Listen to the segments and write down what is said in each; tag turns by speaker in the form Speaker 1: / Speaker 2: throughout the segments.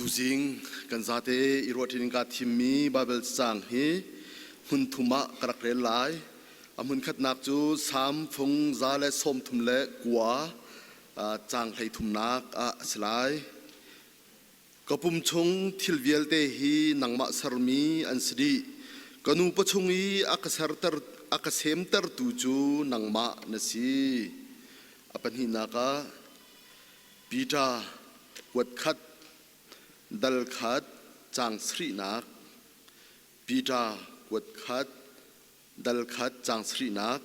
Speaker 1: Tuzing kan zate i ruahṭin in kaa thimmi Baibal cacang hi hmun thum ah ka rak rel lai. A hmun khatnak cu Salm fung 139 caang 33 ah a si lai. Ka pum chung thil vialte hi nangmah sermi an si dih. Ka nu pawchung i a ka serter a ka semtertu cu nangmah na si. A pahnihnak ah Peter kuat khat dal khat caang sarihnak Peter kuat khat dal khat caang sarihnak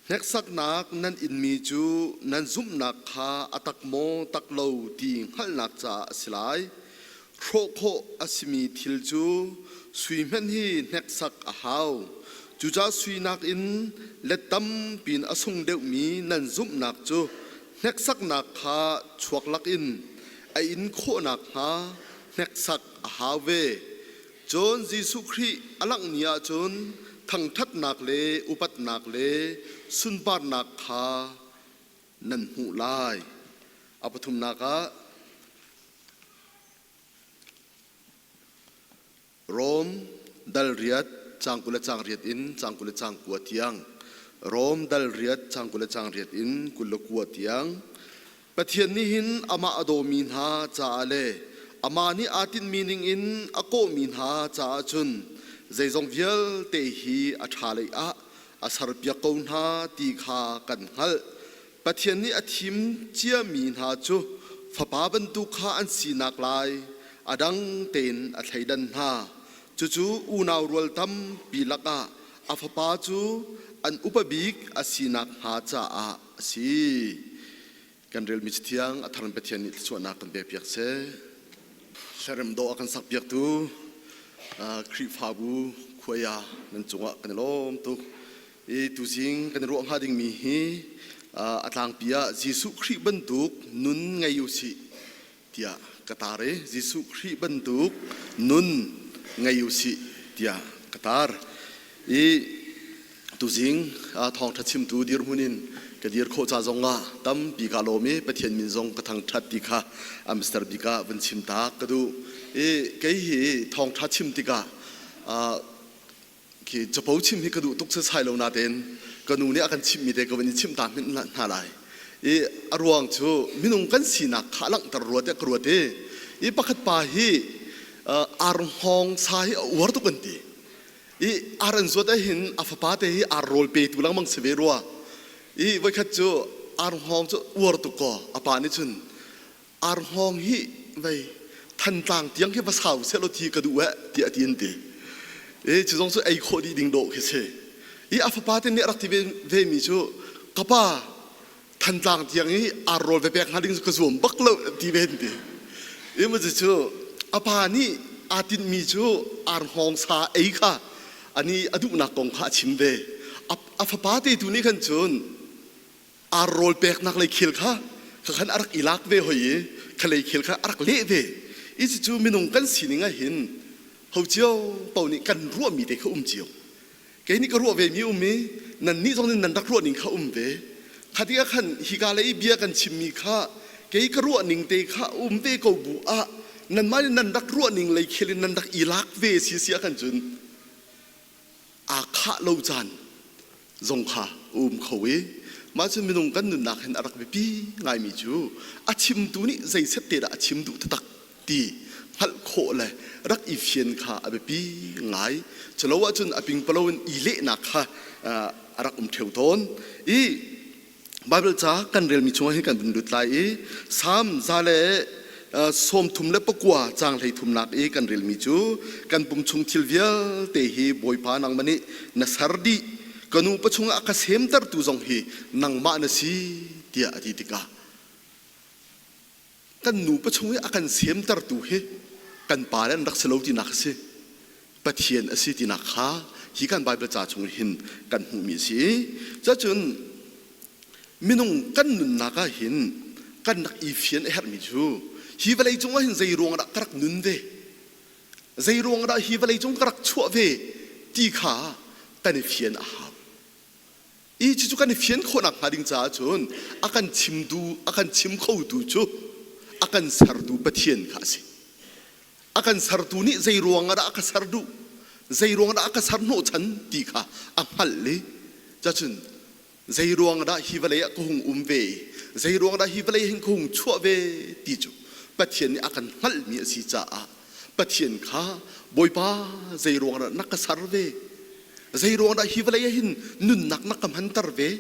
Speaker 1: Hneksaknak nan inmi cu nan zumhnak kha a tak maw tak lo ti hngalhnak caah a si lai. Hrawh khawh a simi thil cu sui hmanh hi hneksak a hau. Cucaah sui nakin let tampi in a sung deuhmi nan zumhnak cu hneksaknak kha chuak lakin a in khawh nakhnga hneksak a hau ve. Cun Jesuh Khrih a langh ni ahcun thangṭhatnak le upatnak le sunparnak kha nan hmuh lai. A pathumnak ah Rom dal riat caang 20 le caang riat in caang 20 le caang kua tiang Rom dal riat caang 20 le caang riat in 29 tiang Pathian nih hin amah a dawmi hna caah le amah nih aa tinhmi ningin a kawhmi hna caah cun zeizong vialte hi a ṭha lei ah a serpiak ko hna ti kha kan hngalh. Pathian nih a thim ciami hna cu fapa bantuk kha an sinak lai a dang tein a thleidan hna. Cucu unau rual tampi lakah a fapa cu an upa bik a sinak hnga caah a si. Kan relmi Cathiang a thar in Pathian nih thluachuahnak kan pekpiak seh. Hlarem dawh a kan sakpiaktu Khrihfabu khuaya nan cungah kan i lawm tuk. I tuzing kan i ruah hnga dingmi hi a tlangpi ah Jesuh Khrih bantuk nun ngei u sih tiah ka tar i Jesuh Khrih bantuk nun ngei u sih tiah ka tar. I tuzing thawngṭha chimtu dirhmun in ka dir khawh ca zongah tampi ka lawm i Pathian min zong ka thangṭhat ti kha a Mr. Bik ah vun chim ta ka duh. I kei hi thawngṭha chim tikah khi capo chim hi ka duh tuk sasai lo natein ka nu nih a kan chimhmi te ka van i chimh ta hmanh hna lai i a ruang cu minung kan sinak kha langhter rua tiah ka ruat i i pakhat pa hi arhngawng sa hi a uar tuk an ti i ar an zuat ahhin a fapa te hi ar rawl petu lengmang si ve rua i voikhat cu arhngawng cu uar tuk kaw a pa nih cun arhngawng hi vei Thantlang tiang khi va sau seh law thi ka duh eh tiah ti an ti. I cu zong cu ei khawh dih ding dawh khi si. I a fapa te nih a rak ti ve, ve mi cu ka pa Thantlang tiang i ar rawl ve pek hnga ding cu ka zuam bak lo ti ve an ti. I mu cu a pa nih aa tinhmi cu arhngawng sa ei kha ani a duhnak kong kha a chim ve. A, a fapa te tu nih khan cun Ar rawl peknak lei khel kha kha khan a rak i lak ve hoi i kha lei khel kha a rak leh ve. I cucu minung kan sining ah hin ho cio paoh nih kan ruahmi te kha um cio. Kei nih ka ruah ve mi um i nannih zong nih nan rak ruah ning kha um ve. Kha tikah khan hika lei i bia kan chimmi kha kei ka ruah ning te kha um ve ko bu ah nanmah nih nan rak ruah ning lei khel in nan rak i lak ve si si ah khan cun aa khah lo caan zong kha a um kho i mah cu minung kan nunnak hin a rak biapi ngaimi cu a chimtu nih zei set te dah a chim duh taktak ti hngalh khawh le rak i fian kha a biapi ngai. Culo ahcun a pingpalo in i lehnak kha a rak um ṭheo tawn i Baibal ca kan relmi chungah hin kan vun lut lai i Salm 139 caang 33nak i kan relmi cu kan pum chung thil vialte hi Bawipa nangmah nih na ser dih, ka nu pachung ah a ka semtertu zong hi nangmah na si tiah a ti tikah kan nu pachung i a kan semtertu hi kan pa le an rak si lo tinak a si. Pathian a si tinak kha hi kan Baibal ca chung hin kan hmuhmi a si. Cacun minung kan nunnak ah hin kan rak i fian a herhmi cu hi vawlei cung ah hin zei ruang dah ka rak nun ve, zei ruang dah hi vawlei cung ka rak chuah ve ti kha kan i fian a hau. I cucu kan i fian khawhnak hnga ding caah cun a kan chimtu, a kan chim khotu cu a kan sertu Pathian kha a si. A kan sertu nih zei ruang ah dah a ka ser duh, zei ruang dah a ka ser hnawhchan ti kha a hngalh i cacun zei ruang dah hi vawlei ah ka hung um ve i zei ruang dah hi vawlei hin ka hung chuah ve ti cu Pathian nih a kan hngalhmi a si caah Pathian kha Bawipa zei ruang dah na ka ser ve zei ruang dah hi vawlei ah hin nunnak na ka hmanter ve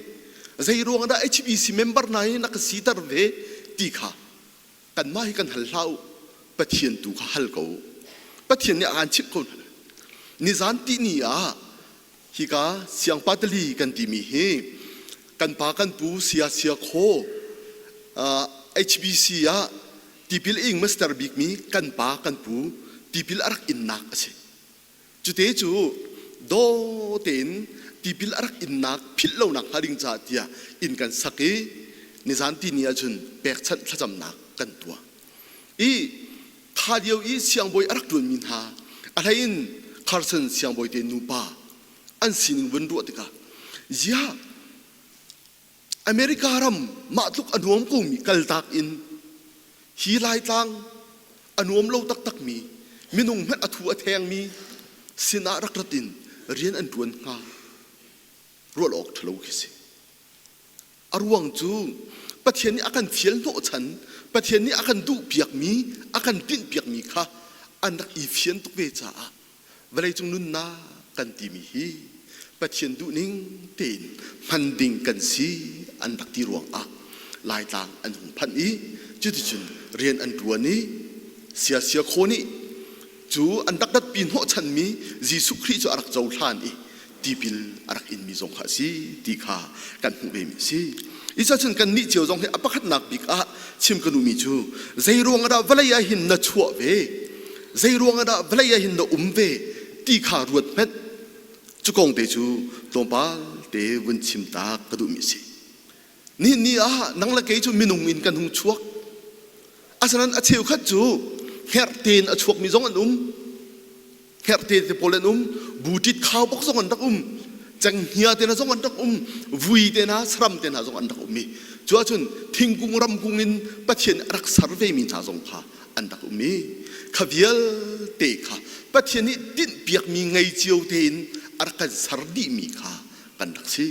Speaker 1: zei ruang dah HBC member hna hi na ka siter ve ti kha kanmah hi kan hal hlah u Pathian tu kha hal ko u Pathian nih a kan chimh ko hna nizan tihni ah hika siangpatali kan timi hi kan pa kan pu sia sia khaw HBC ah tipil ing master bikmi kan pa kan pu tipil a rak innak a si Cute cu daw tein tipil a rak innak philh lonak hnga ding caah tiah inn kan sak i nizan tini ahcun pekchanh thlacamnak kan tuah. I kha lio i siangbawi a rak ṭuanmi hna a hlei in Carson siangbawi te nupa an sining vun ruah tikah ziah America ram mah tluk a nuam komi kaltak in hi Laitlang a nuam lo taktakmi minung hmanh a thu a thengmi sinah rak rat in rian an ṭuan hnga ruah awk ṭhalo khi si. A ruang cu Pathian nih a kan fial hnawhchan, Pathian nih a kan duhpiakmi, a kan tinhpiakmi kha an rak i fian tuk ve caah vawleicung nunnak kan timi hi Pathian duhning tein hman ding kan si an rak ti ruangah Laitlang an hung phanh i cuticun rian an ṭuan i siasia khaw nih cu an rak ratpi hnawhchanmi Jesuh Khrih cu a rak cohlan i tipil a rak inmi zong kha a si ti kha kan hmuh vemi a si. Icacun kan nih cio zong hi a pakhatnak bik ah chim ka duhmi cu zei ruang ah dah vawlei ah hin na chuah ve zei ruang ah dah vawlei ah hin na um ve ti kha ruat hmanh cu kong te cu tlawmpal te vun chim tak ka duhmi a si. Ni ni ah nang le kei cu minung in kan hung chuak. Asinain a cheukhat cu hngerh tein a chuakmi zong an um. Hngerhte te pawl an um, buṭit khaubawk zong an rak um, cenghngia te hna zong an rak um, vui te hna, saram te hna zong an rak um i cu ahcun thingkung ramkung in Pathian a rak ser vemi hna zong kha an rak um i kha vialte kha Pathian nih tinhpiakmi ngei cio tein a rak kan ser dihmi kha kan rak si.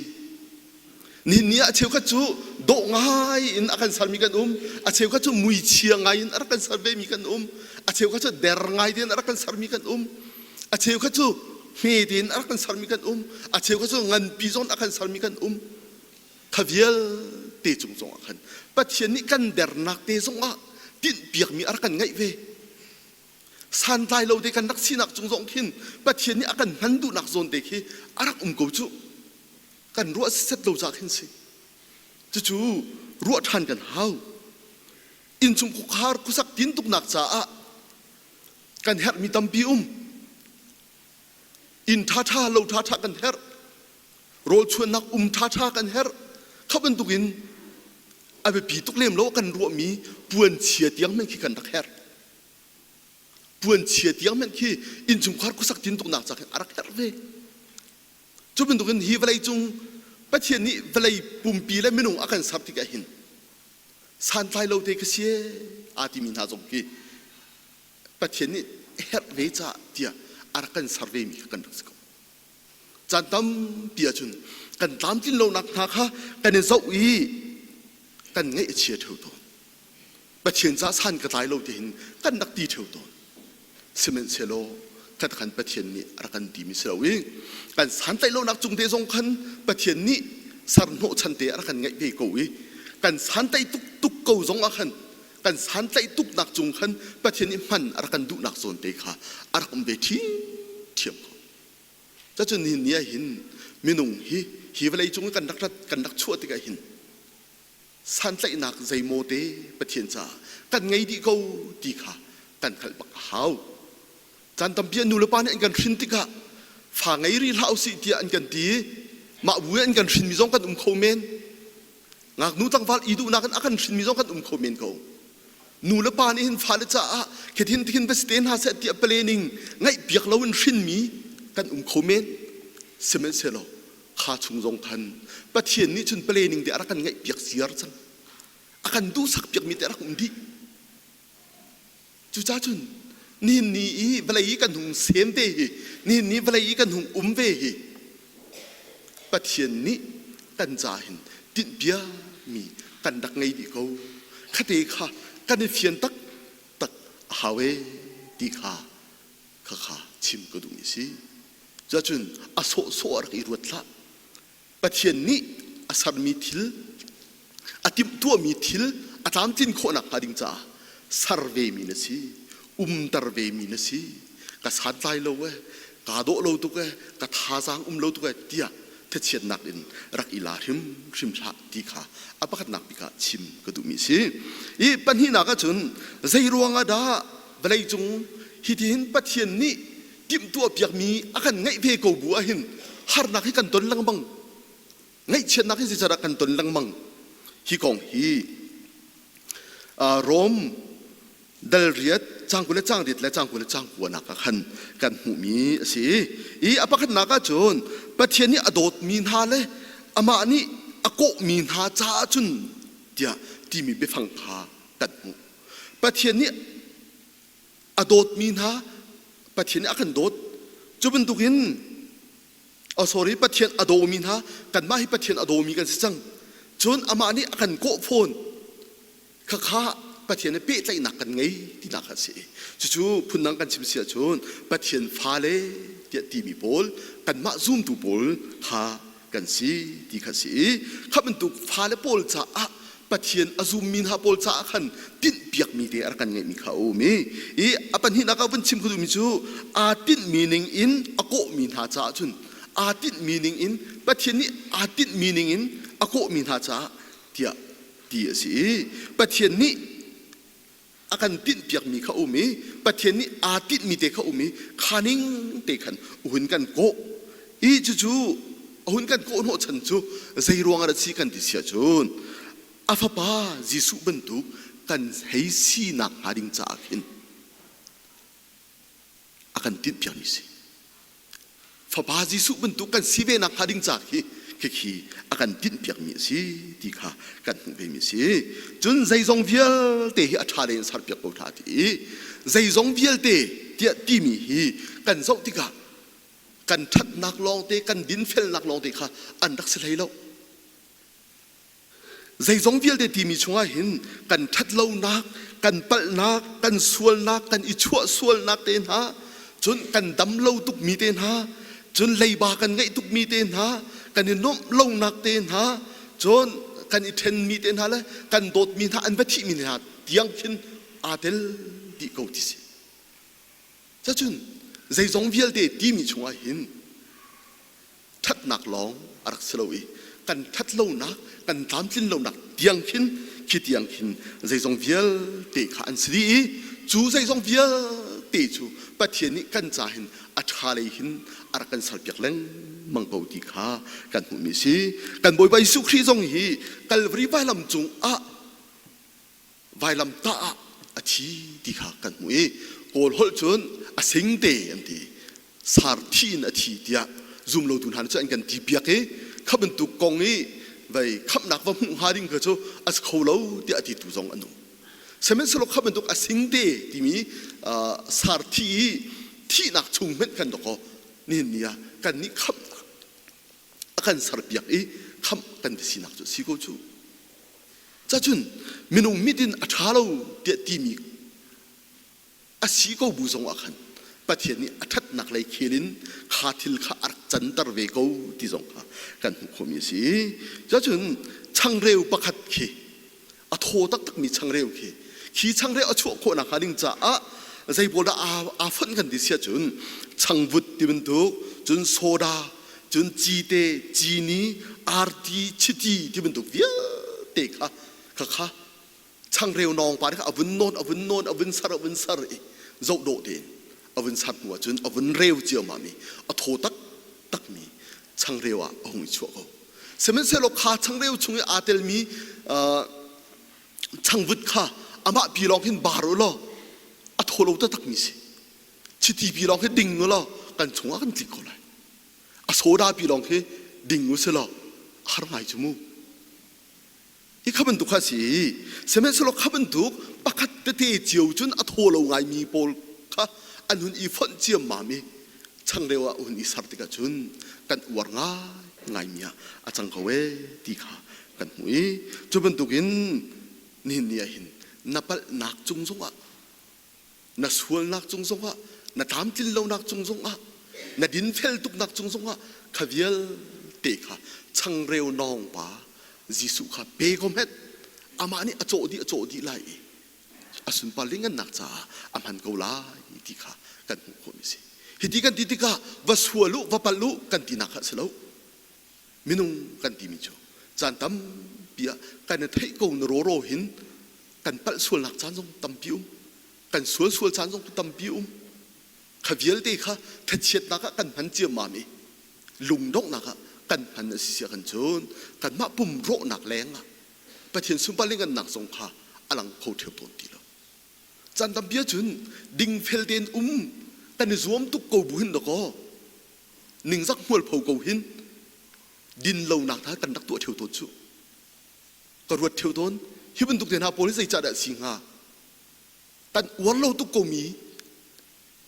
Speaker 1: Nihin ni ah cheukhat cu dawh ngai in a kan sermi kan um, a cheukhat cu muichia ngai in a rak kan ser vemi kan um, a cheukhat cu der ngai tein a rak kan sermi kan um, a cheukhat cu hme tein a rak kan sermi kan um, a cheukhat cu nganpi zawn a kan sermi kan um. Kha vialte cung zong ah khan Pathian nih kan dernak te zong ah tinhpiakmi a rak kan ngeih ve. Santlai lo te kan rak sinak cung zong khin Pathian nih a kan hman duhnak zawn te khi a rak um ko cu. Kan ruah set lo ca khin si. Cucu ruah ṭhan kan hau. Innchung khuakhar khuasak tintuknak caah kan herhmi tampi um. Inn ṭhaṭha, lo ṭhaṭha kan herh. Rawl chuannak um ṭhaṭha kan herh. Kha bantukin a biapi tuk lem lo kan ruahmi puan chia tiang hmanh khi kan rak herh. Puan chia tiang hmanh khi innchungkhar khuasak tintuknak ca khin a rak herh ve. Cu bantukin hi vawlei cung Pathian nih vawlei pumpi le minung a kan ser tikah hin santlai lo te ka si aa timi hna zong khi Pathian nih herh ve caah tiah a rak kan ser vemi kha kan rak si ko. Caan tampi ahcun kan tlamtlin lonak hna kha kan i zoh i kan ngaih a chia ṭheo tawn. Pathian caah san ka tlai lo tihin kan rak ti ṭheo tawn. Sihmanhsehlaw khat khan Pathian nih a rak kan timi si lo i kan santlaih lonak cung te zong khan Pathian nih sarhnawhchan te a rak kan ngeih ve ko i kan santlaih tuk tuk ko zong ah khan kan santlaih tuknak cung khan Pathian nih hman a rak kan duhnak zawn te kha a rak um ve ṭhiamṭhiam ko. Cacun nihin ni ah hin minung hi hi vawlei cung i kan rak rat kan rak chuah tikah hin santlaihnak zeimaw te Pathian caah kan ngei dih ko ti kha kan hngalh bak a hau. Caan tampi ah nulepa nih an kan hrin tikah fa ngei rih hlah usih tiah an kan ti i mah bu in an kan hrinmi zong kan um kho men. Ngaknu tlangval i duhnak in a kan hrinmi zong kan um kho men ko. Nu le pa nih hin fale caah khethin tikhin va si te hna seh tiah planning ngaihpiak loin hrinmi kan um kho men. Sihmanhsehlaw kha chung zong khan Pathian nih cun planning te a rak kan ngaihpiak ziar cang. A kan duhsak piakmi te a rak um dih. Cucaah cun Nihin ni i vawlei i kan hung sem ve hi, nihin ni vawlei i kan hung um ve hi, Pathian nih kan ca hin tinhpiami kan rak ngei dih ko. Khate kha kan i fian taktak a hau ee ti kha khakha chim ka duhmi si. Cuacun a sawhsawh a rak i ruat hlah. Pathian nih a sermi thil, a timhtuahmi thil a tlamtlin khawhnak hnga ding caah ser vemi na si, umter vemi na si. Ka santlai lo ee, kaa dawh lo tuk ee, ka thazaang um lo tuk ee tiah thachiatnak in rak i la hrimhrim hlah ti kha a pakhatnak bik ah chim ka duhmi a si. I pahnihnak ahcun zei ruangah dah vawleicung hitihin Pathian nih timhtuahpiakmi a kan ngeih ve ko bu ahhin harnak hi kan ton lengmang ngaihchiatnak hi zeicahdah kan ton lengmang hi kong hi Rom dal riat cangku le cangriat le cangku le cangkua nak ah khan kan hmuhmi a si i a pakhatnak ah cun Pathian nih a dawtmi hna le amah nih a kawhmi hna caah cun tiah timi biafang kha kan hmuh Pathian nih a dawtmi hna Pathian nih a kan dawt cu bantukin oh sorry Pathian a dawmi hna kanmah hi Pathian a dawmi kan si cang cun amah nih a kan kawh fawn khakha Pathian he pehtlaihnak kan ngei tinak a si cucu phundang kan chim si ahcun Pathian fale tiah timi pawl kanmah zumtu pawl kha kan si ti kha si i kha bantuk fale pawl caah Pathian a zummi hna pawl caah khan tinhpiakmi te a rak kan ngeihmi kha a um i i a pahnihnak ah vun chim ka duhmi cu aa tinhmi ning in a kawhmi hna caah cun aa tinhmi ning in Pathian nih aa tinhmi ning in a kawhmi hna caah tiah ti a si i Pathian nih a kan tinhpiakmi kha um i Pathian nih aa tinhmi te kha um i kha ning te khan hun kan kawh i cucu a hun kan kawh hnawhchan cu zei ruang ah dah si kan ti si ahcun a fapa Jesuh bantuk kan hei sinak hnga ding caah khin a kan tinhpiakmi si. Fapa Jesuh bantuk kan si ve nak hnga ding ca khi khikhi a kan tinhpiakmi a si ti kha kan hmuh vemi a si. Cun zeizong vialte hi a ṭha in serpiak ko hna ti i zeizong vialte tiah timi hi kan zoh tikah kan ṭhatnak lawngte kan dinfelnak lawngte kha an rak si hlei lo. Zeizong vialte timi chungah hin kan ṭhatlonak, kan palhnak, kan sualnak, kan i chuah sualnak te hna, cun kan dam lo tukmi te hna, cun leiba kan ngeih tukmi te hna, kan i nuamh lonak te hna, cun kan i ṭhenmi te hna le kan dawtmi hna an va thihmi hna tiang khin aa tel dih ko ti si. Cacun zeizong vialte timi chungah hin ṭhatnak lawng a rak si lo i kan ṭhatlonak kan tlamtlin lonak tiang khin khi tiang khin zeizong vialte kha an si dih i cu zeizong vialte cu Pathian nih kan ca hin a ṭha lei hin a rak kan serpiak lengmang ko ti kha kan hmuhmi a si. Kan Bawipa Jesuh Khrih zong hi Kalvari vailam cung ah vailam tah ah a thi ti kha kan hmuh i Kawl holh cun a singte an ti sar thi in a thi tiah zumlotu hna nih cun an kan ti piak i kha bantuk kong i vei khamhnak va hmuh hnga ding kha cu a si kho lo tiah a titu zong an um sihmanhsehlaw kha bantuk a singte timi sar thi i thihnak chung hmenh kan dawk nihin ni ah kan nih khamhnak a kan serpiak i khamh kan va sinak cu si ko cu Cacun minung mit in a ṭha lo tiah timi a si ko bu zong ah khan Pathian nih a ṭhatnak lei khel in kha thil kha a rak canter ve ko ti zong kha kan hmuh khawhmi a si. Cacun changreu pakhat khi a thaw taktakmi changreu khi khi changreu a chuah khawh nakhnga ding caah zei pawl dah aa fonh kan ti si ahcun changvut ti bantuk cun soda cun cite, cini, arti, chiti ti bantuk vialte kha kha kha changreu nawng pa kha a vun nawn a vun nawn a vun sar a vun sar i zoh dawh tein a vun sar hnu ahcun a vun reu ciammam i a thaw taktakmi changreu ah a hung i chuah ko. Sihmanhsehlaw kha changreu chung i aa telmi changvut kha amah pi lawng hin bar u law a thaw lo taktakmi si. Chiti pi lawng hi ding u law kan chungah kan tlik ko lai. A soda pi lawng khi ding u si law har ngai cu mu. I kha bantuk kha si. Sihmanhsehlaw kha bantuk pakhat tete cio cun a thaw lo ngaimi pawl kha. kha an hun i fonh ciammam i changreu ah hun i ser tikah cun kan uar ngai ngaimi ah a cang ko ee ti kha kan hmuh i cu bantukin nihin ni ah hin na palhnak cung zongah na sualnak cung zongah na tlamtlin lonak cung zongah na dinfel tuknak cung zongah kha vialte kha changreu nawng pa Jesuh kha pe ko hmenh amah nih a cawh dih a cawh dih lai i a sunpar lingannak caah a hman ko lai ti kha kan hmuh khawhmi si. Hiti kan ti tikah va sual u va palh u kan tinak kha a si lo. Minung kan timi cu caan tampi ah kan i theih ko na rawraw hin kan palh sualnak caan zong tampi um. Kan sual sual caan zong tampi um. Kha vialte kha thachiatnak ah kan hman ciammam i lungdonghnak ah kan hman a si sia kan cun kanmah pum rawhnak leng ah Pathian sunpar ngannak zong kha a lang kho ṭheo tawn ti lo. Caan tampi ahcun dingfel tein um kan i zuam tuk ko bu hin dakaw ningzak hmualpho ko hin din lonak hna kan rak tuah ṭheo tawn cu. Ka ruat ṭheo tawn hi bantuk te hna pawl hi zeicah dah a si hnga? Kan uar lo tuk komi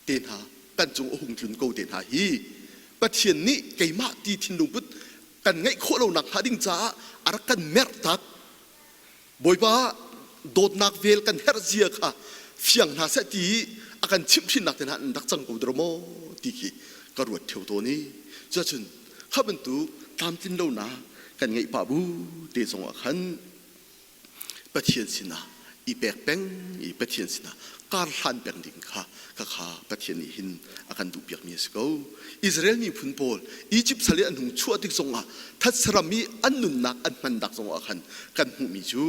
Speaker 1: te hna kan cung a hung tlun ko te hna hi Pathian nih keimah ti thinlungput kan ngeih khawh lonak hnga ding caah a rak kan merh tak. Bawipa dawtnak vel kan herh zia kha fiang hna seh ti a kan chimhhrinnak te hna an rak cang ko dara maw ti khi ka ruat theo tawn i cuacun kha bantuk tlamtlin lonak kan ngeih pah bu te zongah khan Pathian sinah i pek peng i Pathian sinah kar hlan peng ding kha khakha Pathian nih hin a kan duhpiakmi a si ko. Israel miphun pawl Egypt sal i an hung chuah tik zongah thatsaram i an nunnak an hmannak zongah khan kan hmuhmi cu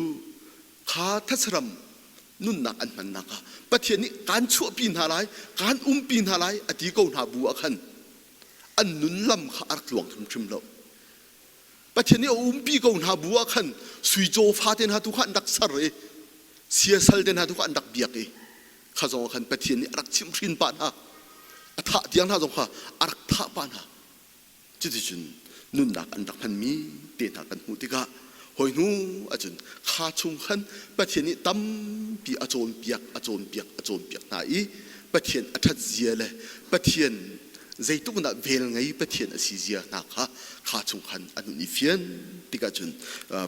Speaker 1: kha thatsaram nunnak an hmannak ah Pathian nih kaan chuahpi hna lai, kaan umpi hna lai a ti ko hna bu ah khan an nun lam kha a rak tluang hrimhrim lo. Pathian nih a umpi ko hna bu ah khan sui caw fate hna tu kha an rak ser i siasal te hna tu kha an rak biak i kha zong ah khan Pathian nih a rak chimhhrin pah hna a thah tiang hna zong kha a rak thah pah hna cuticun nunnak an rak hmanmi te hna kan hmuh tikah hoi hnu ahcun kha chung khan Pathian nih tampi a cawnpiak a cawnpiak a cawnpiak hna i Pathian a ṭhat zia le Pathian zeitluk in dah vel ngei Pathian a si zia hna kha kha chung khan an hun i fian tikah cun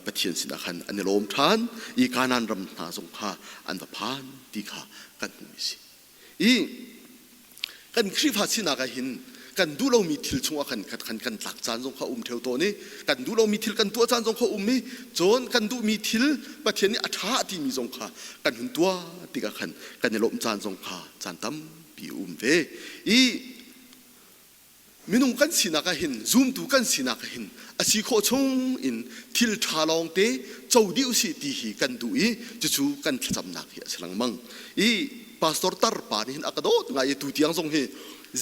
Speaker 1: Pathian sinah khan an i lawm ṭhan i Kanaan ram hna zong kha an va phan ti kha kan hmuhmi a si. I kan Khrihfa sinak ah hin kan duh lomi thil chungah khan khan kan tlak caan zong kha um ṭheo tawn i kan duh lomi thil kan tuah caan zong kha um i cun kan duhmi thil Pathian nih a ṭha a timi zong kha kan hun tuah tikah khan kan i lawmh caan zong kha caan tam tampi a um ve i minung kan sinak ah hin zumtu kan sinak ah hin a si khawh chung in thil ṭha lawng te co dih usih ti hi kan duh i cucu kan thlacamnak hi a si lengmang i pastor tar pa nih hin a ka dawt ngai i tu tiang zong hi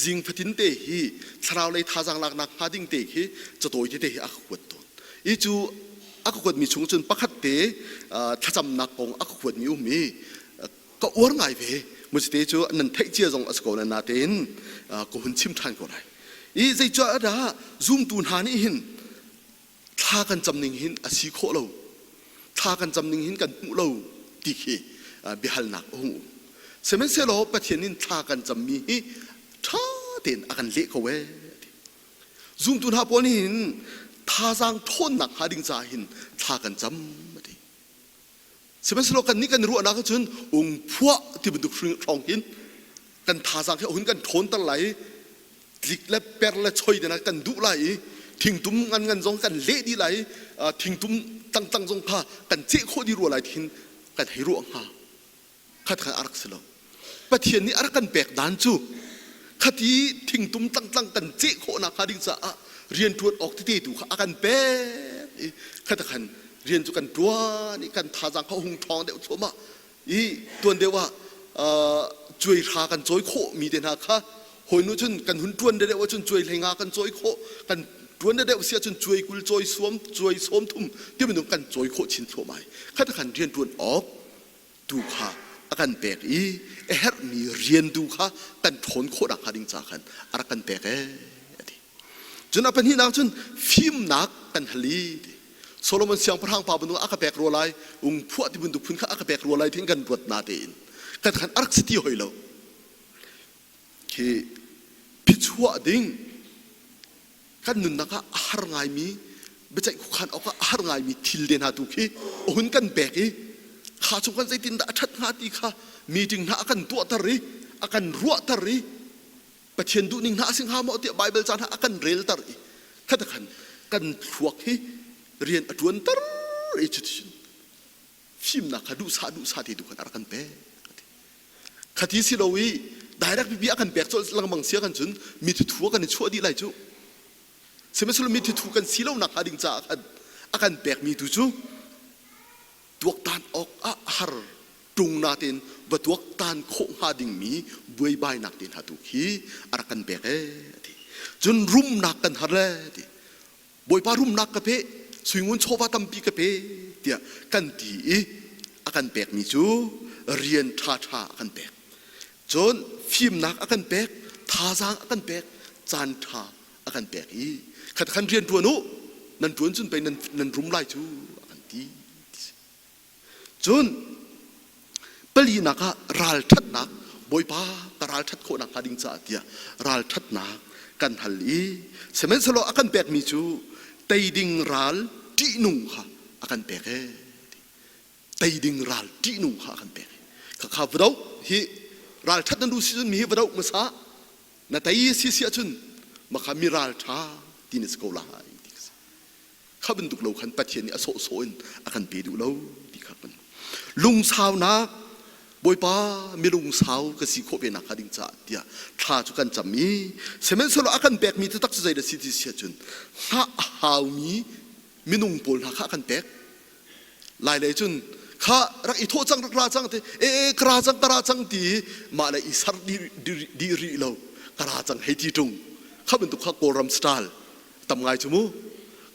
Speaker 1: zing fatin te hi thlarau lei thazaang laknak hnga ding te khi catawi tete hi a ka kuat tawn i cu a ka kuatmi chung cun pakhat te thlacamnak kong a ka kuatmi um i ka uar ngai ve muzite cu nan theih cia zong a si ko na natein ka hun chim ṭhan ko lai i zeicah dah zumtu hna nih hin thla kan cam ning hin a si khawh lo thla kan cam ning hin kan hmuh lo ti khi biahalnak a hung um sihmanhsehlaw Pathian in thla kan cammi hi ṭha tein a kan leh ko ee zumtu hna pawl nih hin thazaang ṭhawnnak hnga ding caah hin thla kan cam a ti Sihmanhsehlaw kannih kan ruahnak ahcun ungphuah ti bantuk hrawng hin kan thazaang hi a hun kan ṭhawnter lai i tlik le per le choi te kan duh lai i thingtum ngan ngan zong kan leh dih lai i thingtum tangtang zong kha kan ceh khawh dih rua lai ti hin kan hei ruah hnga. Khat kha a rak si lo. Pathian nih a rak kan pek dan cu khati thingtum tlangtlang kan ceh khawhnak hnga ding caah rianṭuan awk tete tu kha a kan pek i khata khan rian cu kan ṭuan i kan thazaang kha hung ṭhawng deuh thluahmah i tuan deuh ah cuai hra kan cawi khawh mi te hna kha hawi nu cun kan hun ṭuan deuh ahcun cuai hlei nga kan cawi khawh kan ṭuan deuh si ahcun cuai 20 cawi suam cuai 30 ti bantuk kan cawi khawh chin thluahmah i khata khan rian ṭuan awk tu kha a kan pek i a herhmi rian tu kha kan ṭhawn khawh nakhnga ding ca khan a rak kan pek ee a ti. Cun a pahnihnak cun fimnak kan hal i ti. Solomon siangpahrang pa bantuk a ka pek rua lai, ungphuah ti bantuk phun kha a ka pek rua lai tiin kan ruat na tein kan khan a rak si ti hoi lo. Khi phichuah ding kan nunnak ah a har ngaimi biaceih khuakhan awk ah a har ngaimi thil te hna tu khi a hun kan pek i kha chung kan zeitindah a ṭhat hnga ti kha meeting hna a kan tuahter i a kan ruahter i Pathian duhning hna a si hnga maw tiah Baibal ca hna a kan relter i khata khan kan thluak hi rian a ṭuanter i cuticun fimnak kha duhsah duhsah te tu khan a rak kan pek. Khati si lo i direct pipi a kan pek colh lengmang sia kan cun mi thuthu kan i chuah dih lai cu. Sihmanhsehlaw mi thuthu kan si lo nak hnga ding caah khan a kan pekmi tu cu tuaktan awk ah har ṭung natein va tuaktan khawh hnga dingmi buaibainak te hna tu khi a rak kan pek ee ti. Cun rumnak kan har le ti. Bawipa rumnak ka pe, suingun chawva tampi ka pe tiah kan ti i a kan pekmi cu rian ṭhaṭha a kan pek. Cun fimnak a kan pek, thazaang a kan pek, caan ṭha a kan pek i khat khan rian ṭuan u, nan ṭuan cun pei nan, nan rum lai cu a kan ti. Cun palinak ah ralṭhatnak Bawipa ka ralṭhat khawh nakhnga ding caah tiah ralṭhatnak kan hal i sihmanhsehlaw a kan pekmi cu tei ding ral ṭihnung kha a kan pek ee tei ding ral ṭihnung kha a kan pek khakha va doh hi ralṭhat nan duh si cun mi hi va doh hmasa na tei si si ahcun makha mi ralṭha ti na si ko lai ti kha bantuk lo khan Pathian nih a sawhsawh in a kan pe duh lo ti kha kan lungsaunak Bawipa mi lungsau ka si khawh ve nak hnga ding caah tiah thla cu kan cam i sihmanhsehlaw a kan pekmi taktak cu zei dah si ti si ahcun hngah a haumi minung pawl hna kha a kan pek lai lei cun kha rak i thawh cang rak ra cang ti e e ka ra cang ka ra cang ti mah le i sar dih rih lo ka ra cang hei ti ṭung kha bantuk kha Kawlram style tam ngai cu mu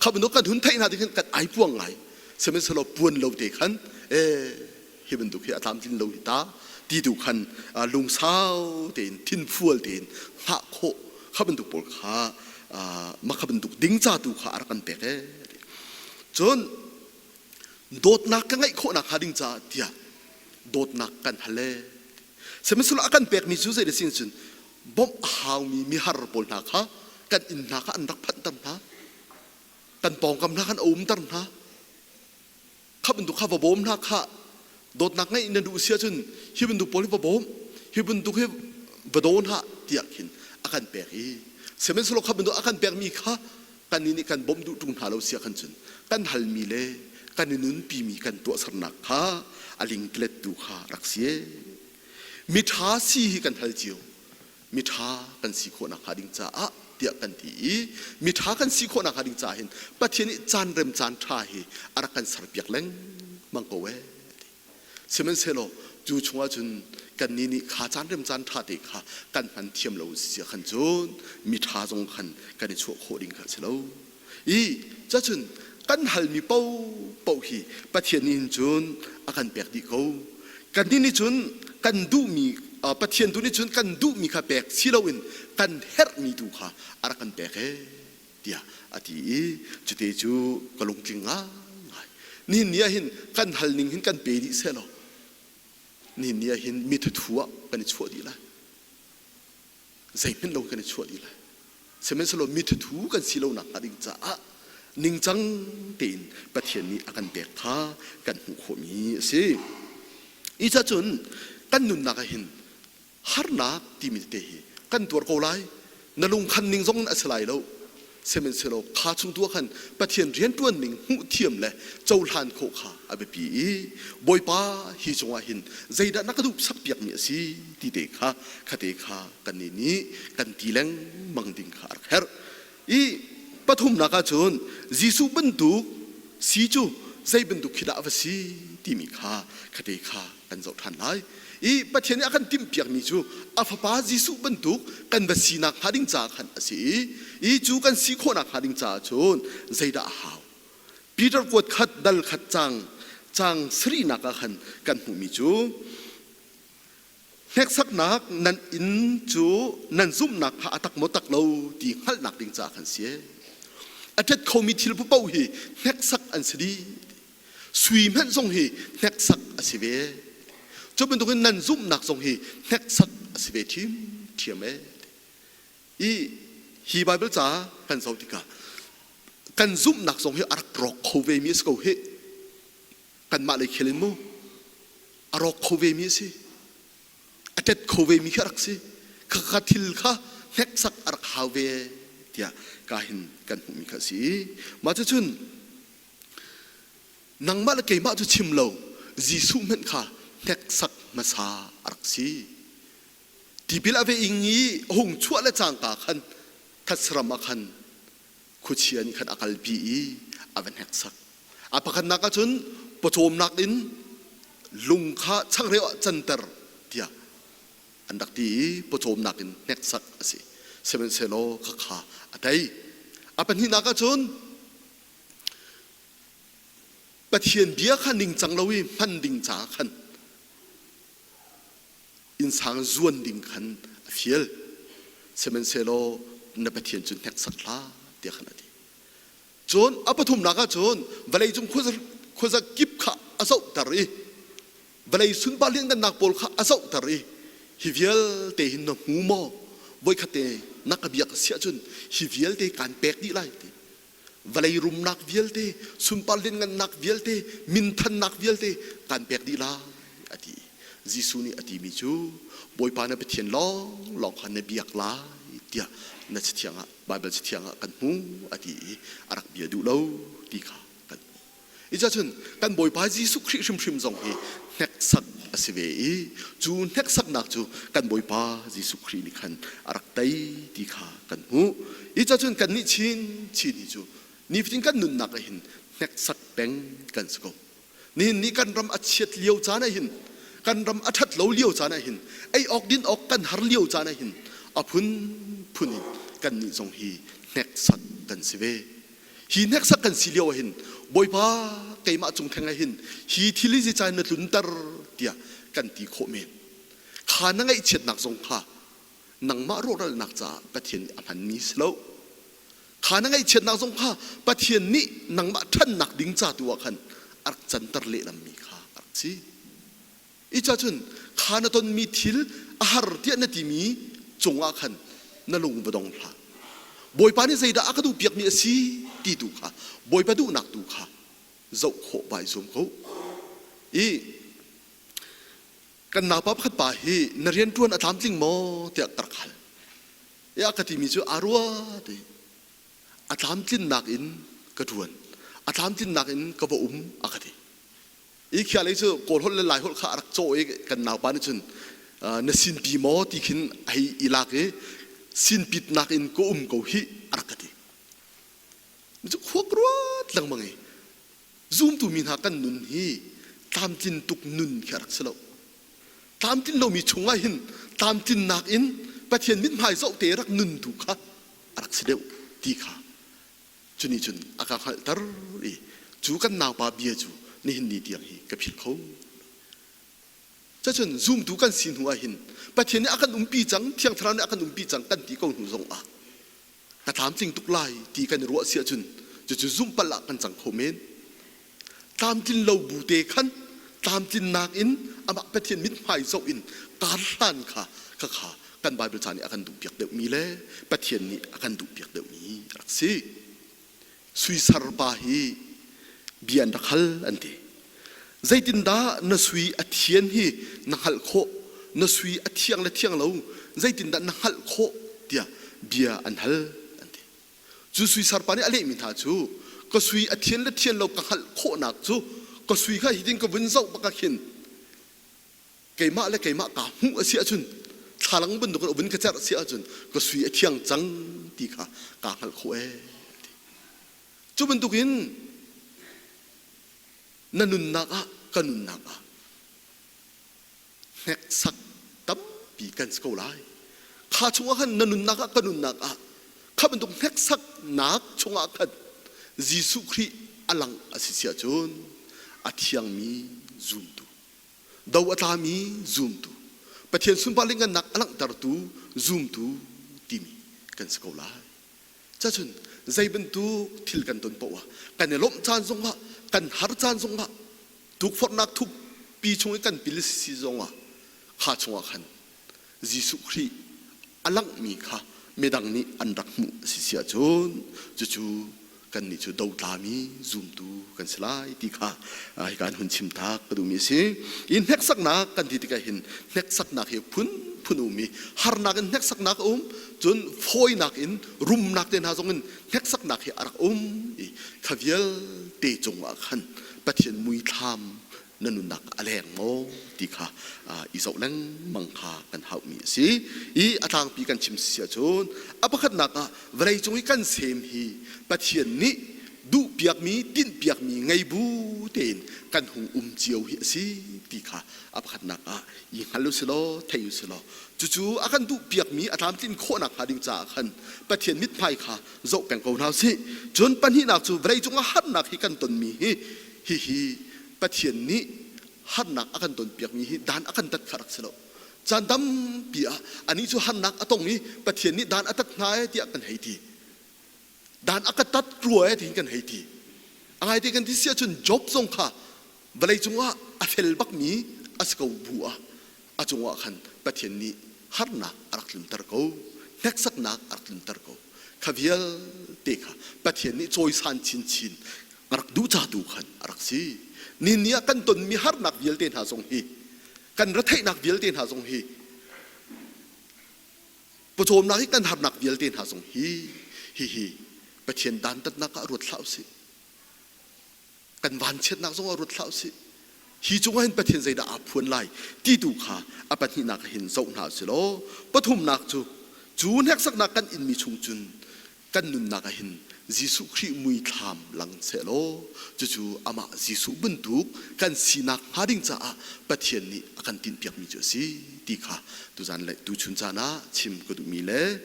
Speaker 1: kha bantuk kan hun theih hna ti khan kan ai puang ngai sihmanhsehlaw puan lo te khan e hi bantuk hi a tlamtlin lo hi ta ti tu khan lungsau tein thinfual tein hngah khawh kha bantuk pawl kha mah kha bantuk ding ca tu kha a rak kan pek e cun dawtnak ka ngeih khawh nak hnga ding caah tiah dawtnak kan hal e sihmanhsehlaw a kan pekmi cu zei da sin cun bawmh a haumi mihar pawl hna kha kan inn hna kha an rak phanhter hna kan pawngkam hna khan a umter hna kha bantuk kha va bawm hna kha dawtnak ngeih na duh si ahcun hi bantuk pawl hi va bawm hi bantuk hi va daw hna tiah khin a kan pek i sihmanhsehlaw kha bantuk a kan pekmi kha kan nih kan bawmh duh ṭung hna lo sia khan cun kan halmi le kan i nunpimi kan tuahsernak kha a lingtlet tu kha rak si Miṭha si hi kan hal cio. Miṭha kan si khawh nakhnga ding caah tiah kan ti i miṭha kan si khawh nakhnga ding caah hin Pathian nih caan rem caan ṭha hi a rak kan serpiak lengmang ko ee. Sihmanhsehlaw cu chungah cun kannih nih kha caan rem caan ṭha te kha kan hman thiam lo si khan cun miṭha zong khan kan i chuah khawh ding kha a si lo. I cacun kan halmi paohpaoh hi Pathian nih hin cun a kan pek dih ko. Kannih nih cun kan duhmi Pathian tu nih cun kan duhmi kha pek si loin kan herhmi tu kha a rak kan pek ee tiah a ti i cute cu ka lungtling ngaingai. Nihin ni ah hin kan hal ning hin kan pe dih sehlaw nihin ni ah hin mi thuthu ah kan i chuah dih lai. Zeihmanh lo kan i chuah dih lai. Sihmanhsehlaw mi thuthu kan si lonak hnga ding caah ningcang tein Pathian nih a kan pek kha kan hmuh khawhmi a si. I cun kan nunnak ah hin harnak timi tete hi kan tuar ko lai. Na lungkhan ning zong in a si lai lo. Sihmanhsehlaw kha chung tu ah khan Pathian rianṭuan ning hmuh thiam le cohlan khawh kha a biapi i Bawipa hi cungah hin zeidah na ka duh sakpiakmi a si ti te kha khate kha kannih nih kan ti lengmang ding kha a rak herh. I pathumnak ah cun Jesuh bantuk si cu zei bantuk khi dah a va si timi kha khate kha kan zoh ṭhan lai. I Pathian nih a kan timhpiakmi cu a Fapa Jesuh bantuk kan va sinak hnga ding caah khan a si i, i cu kan si khawhnak hnga ding caah cun zeidah a hau? Peter kuat khat dal khat cang cang sarihnak ah khan kan hmuhmi cu hneksaknak nan inn cu nan zumhnak kha a tak maw tak lo ti hngalhnak ding caah khan si. A ṭet khomi thil paoh hi hneksak an si dih. Sui hmanh zong hi hneksak a si ve. Cu bantukin nan zumhnak zong hi hneksak a si ve ṭhiamṭhiam. ṭhiam ee. I hi Bible ca kan zoh tikah kan zumhnak zong hi a rak rawk kho ve mi a si ko hih. Kanmah lei khel in mu a rawk kho ve mi a si. A tet kho ve mi khi a rak si. Khakha thil kha hneksak a rak hau ve tiah ka hin kan hmuhmi kha a si. Mah cucun nangmah le keimah cu chim lo Jesuh hmanh kha hneksak hmasa a rak si. Tipil a ve ing i a hung chuah le cangka khan thatsaram ah khan khuachia nih khan a kalpi i a va hneksak. A pakhatnak ah cun pawcawmnak in lung kha changreu ah canter tiah an rak ti i pawcawmnak in hneksak a si. Sihmanhsehlaw khakha a tei. A pahnihnak ah cun Pathian bia kha ningcang lo i hman ding caah khan innsang zuan ding khan a fial. Sihmanhsehlaw na Pathian cu hneksak hlah tiah khan a ti. Cun a pathumnak ah cun vawleicung khuaza kip kha a zohter i vawlei sunpar lianhngannak pawl kha a zohter i hi vialte hin na hmu maw? Voikhat te na ka biak a si ahcun hi vialte kaan pek dih lai ti. Vawlei rumnak vialte, sunpar lianhngannak vialte, minthannak vialte kaan pek dih lai a ti. Jesuh nih a timi cu Bawipa na Pathian lawnglawng kha na biak lai tiah na cathiang ah Baibal cathiang ah kan hmu a ti i a rak bia duh lo ti kha kan hmuh. Icacun kan Bawipa Jesuh Khrih hrimhrim zong hi hneksak a si ve i cu hneksaknak cu kan Bawipa Jesuh Khrih nih khan a rak tei ti kha kan hmuh. Icacun kannih chin chin hi cu nifatin kan nunnak ah hin hneksak peng kan si ko. Nihin ni kan ram a chiat lio caan ah hin kan ram a ṭhat lo lio caan ah hin ei awk din awk kan har lio caan ah hin a phunphun in kannih zong hi hneksak kan si ve. Hi hneksak kan si lio ah hin Bawipa keimah cung theng ah hin hi thil hi zeicah na tlunter tiah kan ti khawh men. Kha na ngaihchiatnak zong kha nangmah rawhralnak caah Pathian nih a hmanmi si lo. Kha na ngaihchiatnak zong kha Pathian nih nangmah ṭhannak ding ca tu ah khan a rak canter lehlammi kha a rak si. Ica cun kha na tonmi thil a har tiah na timi cungah khan na lung va dong hlah. Bawipa nih zeidah a ka duhpiakmi a si ti tu kha Bawipa duhnak tu kha zoh khawh vai zuam ko. I kan naupa pakhat pa hi na rianṭuan a tlamtling maw tiah ka rak hal. I a ka timi cu aa rua ti. A tlamtlinnak in ka ṭuan. A tlamtlinnak in ka va um a ka ti. I khialei cu Kawl holh le Lai holh kha a rak cawh i kan naupa nih cun na sinpi maw ti khin a hei i lak i sinpitnak in ka um ko hih a rak ka ti. Cu khua ka ruat lengmang i zumtu mi hna kan nun hi tlamtlin tuk nun khi a rak si lo. Tlamtlin lomi chungah hin tlamtlinnak in Pathian mithmai zoh te rak nun tu kha a rak si deuh ti kha cu nih cun a ka hngalhter i cu kan naupa bia cu nihin ni tiang hi ka philh kho. Cacun zumtu kan si hnu ah hin Pathian nih a kan umpi cang, Thiang Thlarau nih a kan umpi cang kan ti ko hnu zong ah ka tlamtling tuk lai ti kan i ruah si ahcun cucu zumhpalh ah kan cang kho men. Tlamtlin lo bu te khan tlamtlinnak in amah Pathian mithmai zoh in kar hlan kha khakha kan Bible ca nih a kan duhpiak deuhmi le Pathian nih a kan duhpiak deuhmi a rak si. Suisar pa hi bia an rak hal an ti. Zeitindah na sui a thian hi na hngalh khawh? Na sui a thiang le thiang lo zeitindah na hngalh khawh tiah bia an hal an ti. Cu sui sarpa nih a lehmi hna cu ka sui a thian le thian lo ka hngalh khawhnak cu ka sui kha hitin ka vun zoh bak ah khin keimah le keimah kaa hmuh a si ahcun thlalang bantuk in vun ka cerh a si ahcun ka sui a thiang cang ti kha kaa hngalh khawh ee ti. Cu bantukin na nunnak ah ka nunnak ah hneksak tampi kan si ko lai. Kha chungah khan na nunnak ah ka nunnak ah kha bantuk hneksaknak chungah khan Jesuh Khrih a lang a si si ahcun a thiangmi zumtu do a tlami zumtu Pathian sunpar lingannak a langhtertu zumtu timi kan si ko lai. Cacun zei bantuk thil kan ton poah kan i lawmh caan zongah kan har caan zongah tukforhnak thukpi chung i kan pil si zongah kha chungah khan Jesuh Khrih a a langhmi kha midang nih an rak hmuh a si si ahcun cucu kannih cu dotlami zumtu kan si lai ti kha hika in hun chim tak ka duhmi a si. I hneksaknak kan ti tikah hin hneksaknak hi phun phun um i harnak in hneksaknak a um, cun fawinak in rumnak te hna zong in hneksaknak hi a rak um i kha vialte cungah khan Pathian muithlam na nunnak a leng maw ti kha i zoh lengmang kha kan hauhmi a si. I a tlangpi kan chim si ahcun a pakhatnak ah vawleicung i kan sem hi Pathian nih duhpiakmi tinhpiakmi ngei bu tein kan hung um cio hi a si ti kha a pakhatnak ah i hngal u si law thei u si law cucu a kan duhpiakmi a tlamtlin khawhnak hnga ding caah khan Pathian mithmai kha zoh peng ko hna usih. Cun pahnihnak cu vawleicung ah harnak hi kan tonmi hi hihi Pathian nih harnak a kan tonpiakmi hi dan a kan tat kha rak si lo. Caan tampi ah anih cu harnak a tong i Pathian nih dan a tat hna ee tiah kan hei ti. Dan a ka tat rua ee tiin kan hei ti. A ngaite kan ti si ahcun Job zong kha vawlei cungah a fel bakmi a si ko bu ah a cungah khan Pathian nih harnak a rak tlunter ko, hneksaknak a rak tlunter ko. Kha vialte kha Pathian nih cawisan chinchin a rak duh ca tu khan a rak si. Ni ni ah kan tonmi harnak vialte hna zong hi, kan retheihnak vialte hna zong hi, pawcawmnak i kan harnak vialte hna zong hi, hihi Pathian dantatnak ah ruat hlah usih. Kan vanchiatnak zong ah ruat hlah usih. Hi cungah hin Pathian zeidah aa phuan lai ti tu kha a pahnihnak ah hin zoh hna usih law, pathumnak cu cu hneksaknak kan inmi chung cun kan nunnak ah hin Jesuh Khrih muithlam lang sehlaw cucu amah Jesuh bantuk kan sinak hnga ding caah Pathian nih a kan tinhpiakmi cu a si ti kha tuzan le tuchun caan ah chim ka duhmi le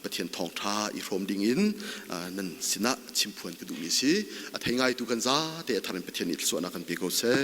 Speaker 1: Pathian thawngṭha i hrawm ding in nan sinah chimphuan ka duhmi a si. A thei ngaitu kan zate a thar in Pathian nih thluachuahnak kan pe ko seh.